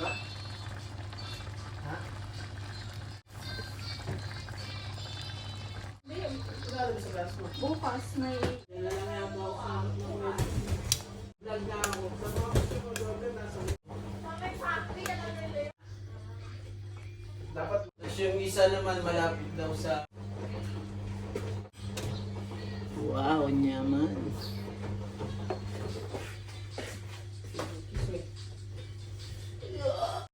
Ba? Ha? Wala sa class mo. Bukas may Yan na lang yung mga vlog na ako. Sa mga gusto mo, order nasa. Dapat Tapos yung isa naman malapit daw sa. Wow, nyaman.